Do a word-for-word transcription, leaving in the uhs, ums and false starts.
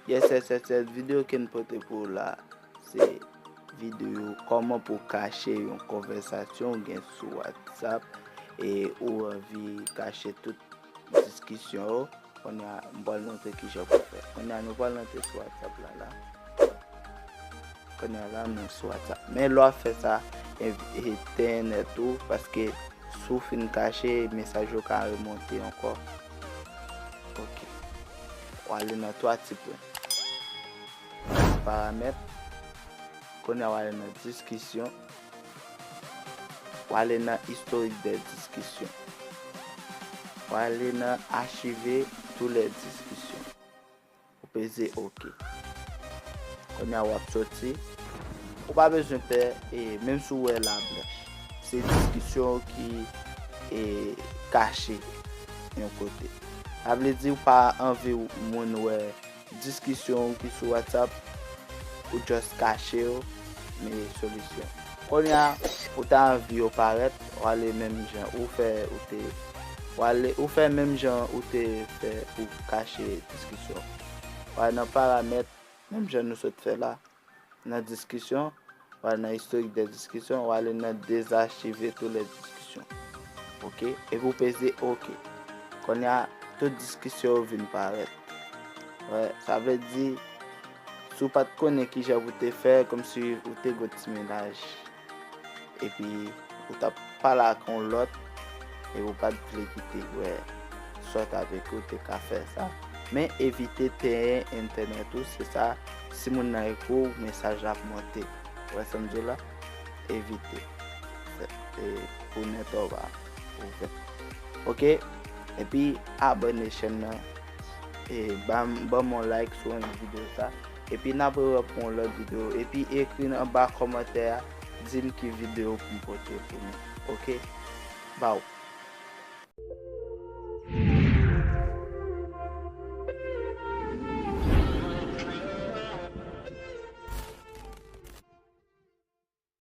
Yes, yes, yes, yes. Videyo ke n pote pou w la, se videyo kòman pou kache yon konvèsasyon w gen sou WhatsApp e ou anvi kache tout diskisyon yo. Kounye a, m pral montre kijan pou fè. Kounye a, nou pral rantre sou WhatsApp la, la. Kounye a, la, nou sou WhatsApp. Men lè w ap fè sa, e-, etenn nèt ou, paske si w fin kache, mesaj yo ka remonte ankò. Ok. W ale nan twa ti pwen. Paramèt. Kounye a, w ale nan diskisyon. W ale nan historique des discussions. W ale nan archiver toutes les discussions. Ou peze ok. Kounye a, w ap soti. Ou pa bezwen pè, e, menm si w wè la blanch. Se diskisyon ki, e, kache yon kote. Sa vle di w pa anvi moun wè diskisyon w ki sou WhatsApp, ou just kache yo, men solisyon. Kounye a, ou ta anvi yo parèt, w ale menm jan ou fè, ou te, w ale, ou fè menm jan ou te fè pou kache diskisyon. W ale nan paramèt, menm jan nou sot fè la, nan diskisyon, w ale nan historique des discussions, w ale nan désarchiver toutes les discussions. Ok? Epi w peze ok. Kounye a, tout diskisyon yo vin parèt. Wè, sa vle di, si w pa t konnen kijan pou te fè, kòmsi ou te gon ti mennaj, epi ou t ap pale ak yon lòt, epi ou pa t vle kite wè sòt avèk ou te ka fè sa. Men evite tenyen entènèt ou, se sa, si moun nan ekri w, mesaj la ap monte. Ou wè sa m di w la? Evite. E pou nèt ou pa ouvè. Ok? Epi abòne chèn nan. E ban, ban m yon like si w renmen videyo sa. Epi n ap rewè pou yon lòt videyo. Epi ekri anba kòmantè a, di m ki videyo pou m pote pou nou. Ok? Baw.